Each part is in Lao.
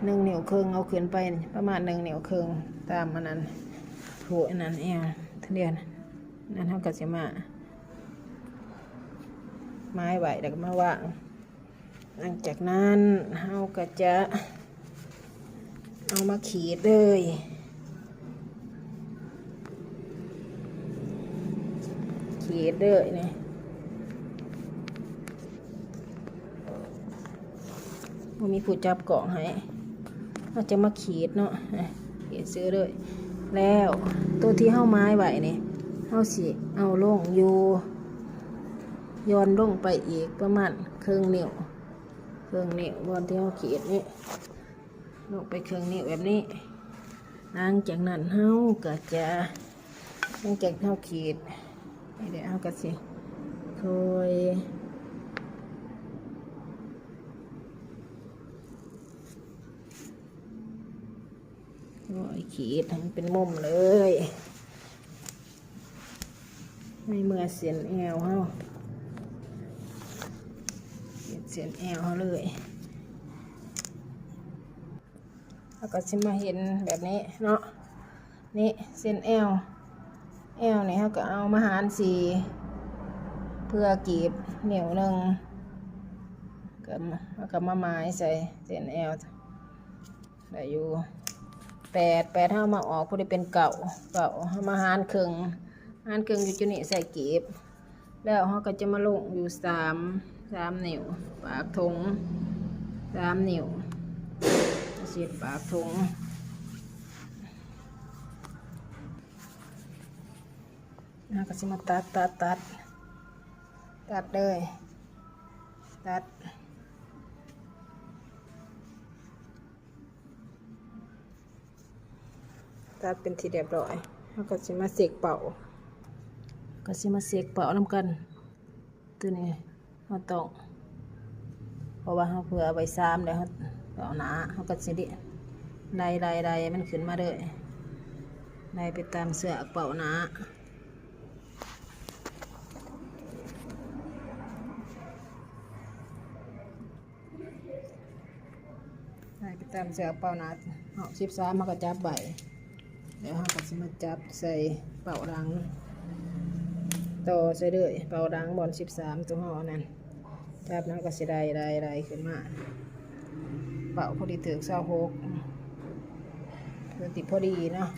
ໜຶ່ງນິ້ວເຄິ່ງ ເອົາຂຶ້ນໄປປະມານໜຶ່ງນິ້ວເຄິ່ງ ຕາມອັນນັ້ນ ຜູ້ອັນນັ້ນແອວ ທະນຽນນັ້ນ ເຮົາກໍຊິມາໝາຍໄວ້ ແລ້ວກໍມາວາງ. ຫຼັງຈາກນັ້ນເຮົາກໍຈະເອົາມາຂີດເລີຍ ຂີດເລີຍນີ້ ບໍ່ມີຜູ້ຈັບກ້ອງໃຫ້ ເຮົາຈະມາຂີດເນາະ ຂີດຊື່ເລີຍ. ແລ້ວໂຕທີ່ເຮົາໝາຍໄວ້ນີ້ ເຮົາຊິເອົາລົງຢູ່ ຢ່ອນລົງໄປອີກປະມານເຄິ່ງນິ້ວ ເຄິ່ງນິ້ວ ບ່ອນທີ່ເຮົາຂີດນີ້ ລົງໄປເຄິ່ງນິ້ວແບບນີ້. ຫຼັງຈາກນັ້ນເຮົາກໍຈະ ຫຼັງຈາກເຮົາຂີດນີ້ແຫຼະ ເຮົາກໍຊິຄ່ອຍ ໂອ້ຍ ຂີດໃຫ້ມັນເປັນມຸມເລີຍ ໃນເມື່ອເສັ້ນແອວເຮົາ ຂີດເສັ້ນແອວເຮົາເລີຍ ເຮົາກໍຊິມາເຫັນແບບນີ້ເນາະ ນີ້ເສັ້ນແອວ ແອວນີ້ເຮົາກໍເອົາມາຫານສີ່ ເພື່ອກີບນິ້ວໜຶ່ງ ກໍ ເຮົາກໍມາໝາຍໃສ່ເສັ້ນແອວ ໄດ້ຢູ່ ແປດ ແປດ ເຮົາມາອອກພໍດີເປັນເກົ້າ ເກົ້າ ເຮົາມາຫານເຄິ່ງ ຫານເຄິ່ງຢູ່ຈຸດນີ້ໃສ່ກີບ ແລ້ວເຮົາກໍຈະມາລົງຢູ່ສາມ ສາມນິ້ວ ປາກຖົງ ສາມນິ້ວ ເຮັດປາກຖົງ ເຮົາກໍຊິມາຕັດ ຕັດ ຕັດ ຕັດເລີຍ ຕັດ ຕັດເປັນທີ່ຮຽບຮ້ອຍ ເຮົາກໍຊິມາເຊັກເປົ້າ ກໍຊິມາເຊັກເປົ້ານຳກັນ ໂຕນີ້ເຮົາຕ້ອງ ເພາະວ່າເຮົາເພື່ອໄວ້ສາມແລ້ວ ເຮົາເປົ້າໜ້າ ເຮົາກໍຊິໄລ່ ໄລ່ ໄລ່ ໄລ່ມັນຂຶ້ນມາເລີຍ ໄລ່ໄປຕາມເຊືອກເປົ້າໜ້າ. ໄລ່ໄປຕາມເຊືອກເປົ້າໜ້າ ຮອບສິບສາມ ເຮົາກໍຈັບໄວ້ ແລ້ວເຮົາກໍຊິມາຈັບໃສ່ເປົ້າຫຼັງ ຕໍ່ໃສ່ເລີຍ ເປົ້າຫຼັງບ່ອນສິບສາມ ຕົວເຮົາອັນນັ້ນ ຈັບແລ້ວກໍຊິໄລ່ ໄລ່ ໄລ່ຂຶ້ນມາ ເປົ້າພໍດີຖືກຊາວຫົກ ເພື່ອຕິພໍດີເນາະ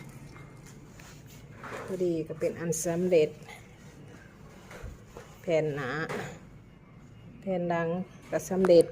ພໍດີກໍເປັນອັນສຳເລັດ ແຜ່ນໜ້າ ແຜ່ນຫຼັງກໍສຳເລັດ